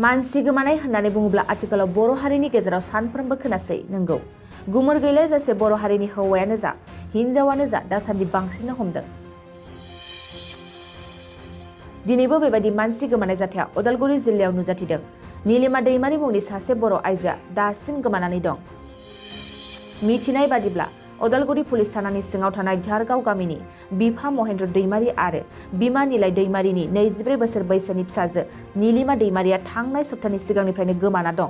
मानसि गोमानाय होननानै बुङोब्ला आथिखालाव बर' हारिनि गेजेराव सानफ्रोमबो खोनासै नंगौ गुमुर गैलाय जासे बर' हारिनि हौवायानो जा हिनजावानो जा दासान्दि बांसिन हमदों। दिनैबो बेबायदि मानसि गोमानाय जाथाया उदालगुरि जिल्लायाव नुजाथिदों। नीलिमा दैमारी मुंनि सासे बर' आइजोआ दासिम गोमानानै दं। मिथिनाय बादिब्ला उदालगुरि पुलिस थानानि सिङाव थानाय झारगाव गामिनि बिफा महेन्द्र दैमारी आरो बिमा नीलाय दैमारीनि 24 बोसोर बैसोनि फिसाजो नीलिमा दैमारीया थांनाय सप्तानि सिगांनिफ्रायनो गोमाना दं।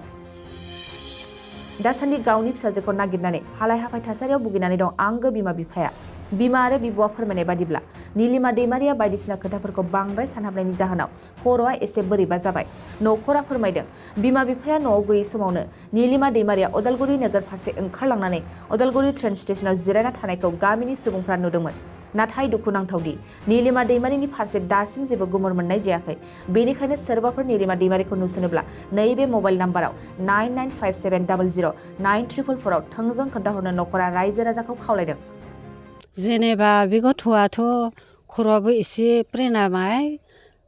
दासान्दि गावनि फिसाजोखौ नागिरनानै हालाय हाफाय थासारियाव भुगिनानै दं आंगो बिमा बिफाया। बिमा आरो बिब'आ फोरमायनाय बादिब्ला नीलिमा दैमारीया बायदिसिना खोथाफोरखौ बांद्राय सानहाबनायनि जाहोनाव खर'आ एसे बोरैबा जाबाय। नखरा फोरमायदों बिमा बिफाया न'आव गैयै समावनो नीलिमा दैमारीया उदालगुरि नोगोर फारसे ओंखारलांनानै उदालगुरि ट्रेन स्टेशनाव जिरायना थानायखौ गामिनि सुबुंफ्रा नुदोंमोन। नाथाय दुखुनांथावदि नीलिमा दैमारीनि फारसे दासिम जेबो गुमुर मोननाय जायाखै। बेनिखायनो सोरबाफोर नीलिमा दैमारीखौ नुसनोब्ला नैबे मबाइल नाम्बाराव 9957009344 आव थोंजों खोन्थाहरनो नखरा रायजो राजाखौ खावलायदों। जेनेबा बे गथ'आथ' खर'आबो एसे ब्रेनामाय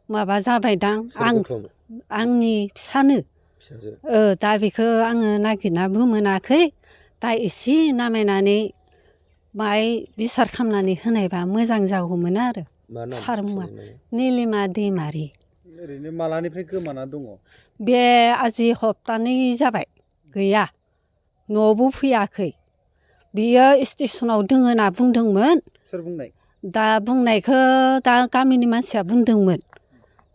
माबा जाबायदां आंनि फिसानो दा बेखौ आङो नागिरनाबो मोनाखै। दा एसे नामायनानै बाय बिसार खालामनानै होनायबा मोजां जागौमोन आरो। सारमुआ नीलिमा दैमारी। ओरैनो मालानिफ्राय गोमाना दङ? बे आजि हप्तानै जाबाय गैया न'आवबो फैयाखै। बियो स्टेसनाव दोङो होनना बुंदोंमोन। सोर बुंनाय? दा बुंनायखौ दा गामिनि मानसिया बुंदोंमोन।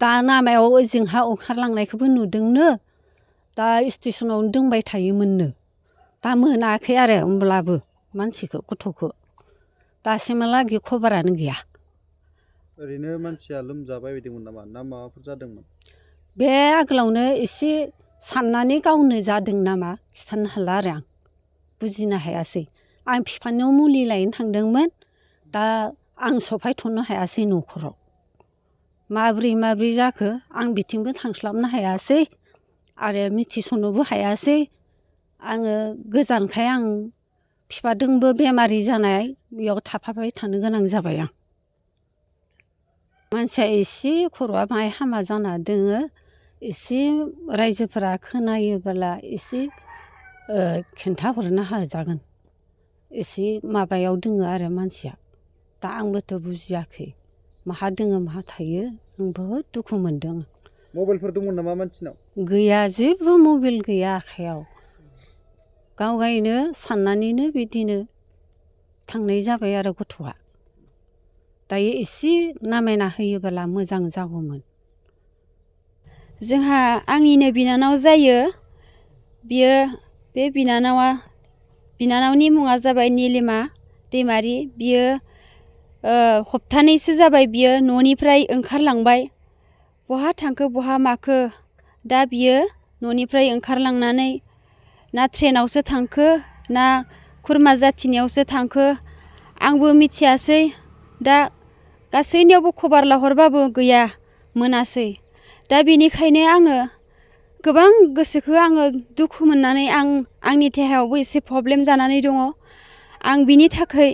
दा लामायाव ओजोंहा ओंखारलांनायखौबो नुदोंनो। दा स्टेसनावनो दोंबाय थायोमोननो। दा मोनाखै आरो होमब्लाबो मानसिखौ गथ'खौ दासिमहालागै खबरानो गैया। ओरैनो मानसिया लोमजाबाय बायदोंमोन नामा ना माबाफोर जादोंमोन? बे आगोलावनो एसे साननानै गावनो जादों नामा खिथानो हाला आरो आं बुजिनो हायासै। आं बिफानियाव मुलि लायनो थांदोंमोन। दा आं सफायथ'नो हायासै न'खराव। माब्रै जाखो आं बिथिंबो थांस्लाबनो हायासै आरो मिथिसनोबो हायासै। आङो गोजानखाय आं बिफादोंबो बेमारि जानाय बेयाव थाफाबाय थानो गोनां जाबाय आं। मानसिया एसे खर'आ बाहाय हामा जाना दोङो। एसे रायजोफोरा खोनायोबोला एसे खिन्थाहरनो हाजागोन। एसे माबायाव दोङो आरो मानसिया। दा आंबोथ' बुजियाखै माहा दोङो माहा थायो आं बहुद दुखु मोनदों। मबाइलफोर दंमोन नामा मानसिनाव? गैया जेबो मबाइल गैया आखाइयाव। गावगायनो साननानैनो बिदिनो थांनाय जाबाय आरो गथ'आ। दायो एसे नामायना होयोबोला मोजां जागौमोन। जोंहा आंनिनो बिनानाव जायो। बियो बे बिनानावनि मुङा जाबाय नीलिमा दैमारी। बियो हप्तानैसो जाबाय बियो न'निफ्राय ओंखारलांबाय। बहा थांखो बहा माखो दा बियो न'निफ्राय ओंखारलांनानै ना ट्रेनावसो थांखो ना खुरमा जाथिनियावसो थांखो आंबो मिथियासै। दा गासैनियावबो खबर लाहरबाबो गैया मोनासै। दा बेनिखायनो आङो गोबां गोसोखौ आङो दुखु मोननानै आंनि देहायावबो एसे प्रब्लेम जानानै दङ। आं बिनि थाखाय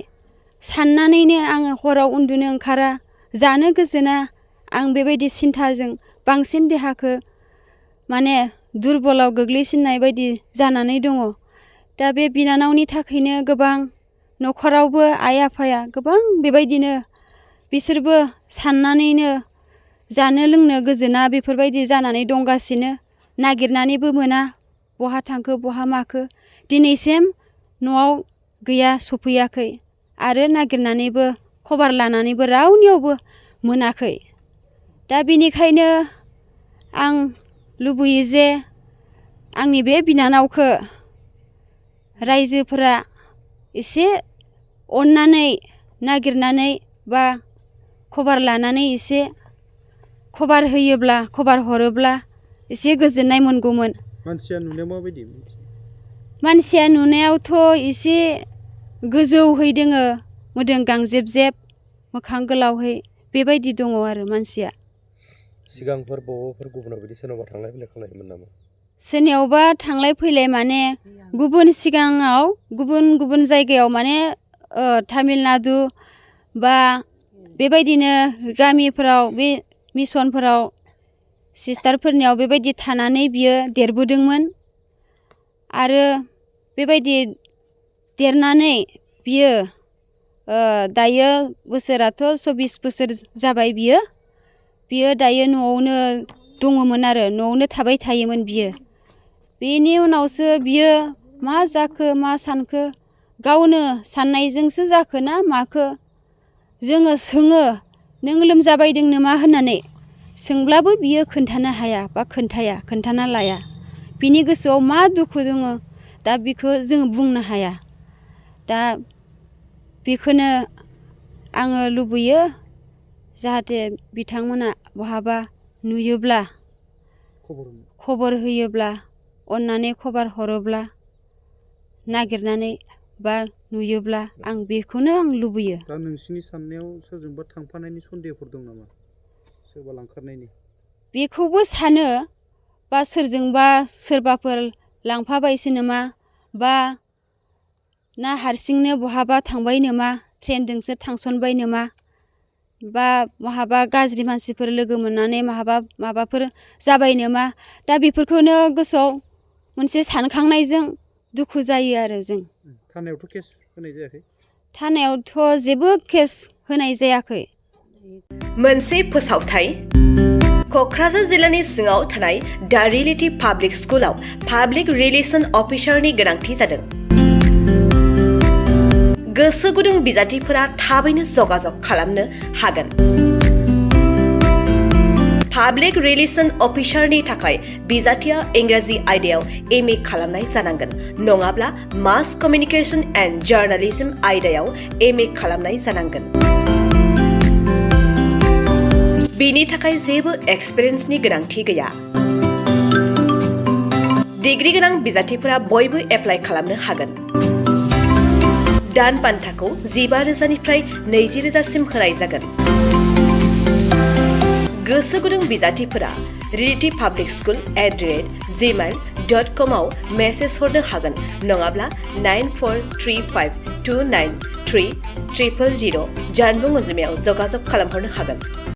साननानैनो आङो हराव उन्दुनो ओंखारा जानो गोजोना। आं बेबायदि सिन्थाजों बांसिन देहाखौ माने दुरबलाव गोग्लैसिननाय बायदि जानानै दङ। दा बे बिनानावनि थाखायनो गोबां न'खरावबो आइ आफाया गोबां बेबायदिनो बिसोरबो साननानैनो जानो लोंनो गोजोना बेफोरबायदि जानानै दंगासिनो। नागिरनानैबो मोना बहा थांखो बहा माखो दिनैसिम न'आव गैया सफैयाखै आरो नागिरनानैबो खबर लानानैबो रावनियावबो मोनाखै। दा बेनिखायनो आं लुबैयो जे आंनि बे बिनानावखौ रायजोफोरा एसे अननानै नागिरनानै बा खबर लानानै एसे खबर होयोब्ला खबर हरोब्ला एसे गोजोननाय मोनगौमोन। मानसिया नुनायाव माबायदि? मानसिया नुनायावथ' एसे गोजौहै दोङो मोदोम गांजेब जेब मोखां गोलावहै बेबायदि दङ आरो मानसिया। सिगांफोर बबावबाफोर गुबुनाव बिदि सोरनावबा थांलाय फैलाय खालामनायमोन नामा? सोरनियावबा थांलाय फैलाय माने गुबुन सिगाङाव गुबुन जायगायाव माने तामिलनाडु बा बेबायदिनो गामिफोराव बे मिसनफोराव सिस्टारफोरनियाव बेबायदि थानानै बियो देरबोदोंमोन आरो बेबायदि देरनानै बियो दायो बोसोराथ' 24 बोसोर जाबाय बियो दायो न'आवनो दङमोन आरो न'आवनो थाबाय थायोमोन बियो। बेनि उनावसो बियो मा जाखो मा सानखो गावनो साननायजोंसो जाखो ना माखो जोङो सोङो नों लोमजाबायदों नामा होननानै सोंब्लाबो बियो खोन्थानो हाया बा खोन्थाना लाया। बिनि गोसोआव मा दुखु दङ दा बिखौ जों बुंनो हाया। दा बेखौनो आङो लुबैयो जाहाथे बिथांमोना बहाबा नुयोब्ला खबर होयोब्ला अननानै खबर हरोब्ला नागिरनानै बा नुयोब्ला आं बेखौनो आं लुबैयो। दा नोंसिनि साननायाव सोरजोंबा थांफानायनि सन्देहफोर दं नामा सोरबा लांखारनायनि? बेखौबो सानो बा सोरजोंबा सोरबाफोर लांफाबायसो नामा बा ना हारसिंनो बहाबा थांबाय नामा ट्रेनजोंसो थांसनबाय नामा बा बहाबा गाज्रि मानसिफोर लोगो मोननानै माबाफोर जाबाय नामा दा बेफोरखौनो गोसोआव मोनसे सानखांनायजों दुखु जायो आरो जों। थानायावथ' केस होनाय जायाखै? थानायावथ' जेबो केस होनाय जायाखै। मोनसे फोसावथाय क'क्राझार जिल्लानि सिङाव थानाय दा रियेलिटी पाब्लिक स्कुलाव पाब्लिक रिलेसन अफिसारनि गोनांथि जादों। गोसो गुदुं बिजाथिफोरा थाबैनो जगाजग खालामनो हागोन। पाब्लिक रिलेसन अफिसारनि थाखाय बिजाथिया इंराजि आयदायाव MA खालामनाय जानांगोन नङाब्ला मास कमिउनिकेशन एन्ड जार्नालिज्म आयदायाव MA खालामनाय जानांगोन। बिनि थाखाय जेबो एक्सपिरियेन्सनि गोनांथि गैया। डिग्री गोनां बिजाथिफोरा बयबो एप्लाइ खालामनो हागोन। दान बान्थाखौ 15,000निफ्राय 20,000सिम होनाय जागोन। गोसो गुदुं बिजाथिफोरा realtypublicschool@gmail.com आव मेसेज हरनो हागोन नङाब्ला 9435293000 जानबुं अनजिमायाव जगाजग खालामहरनो हागोन।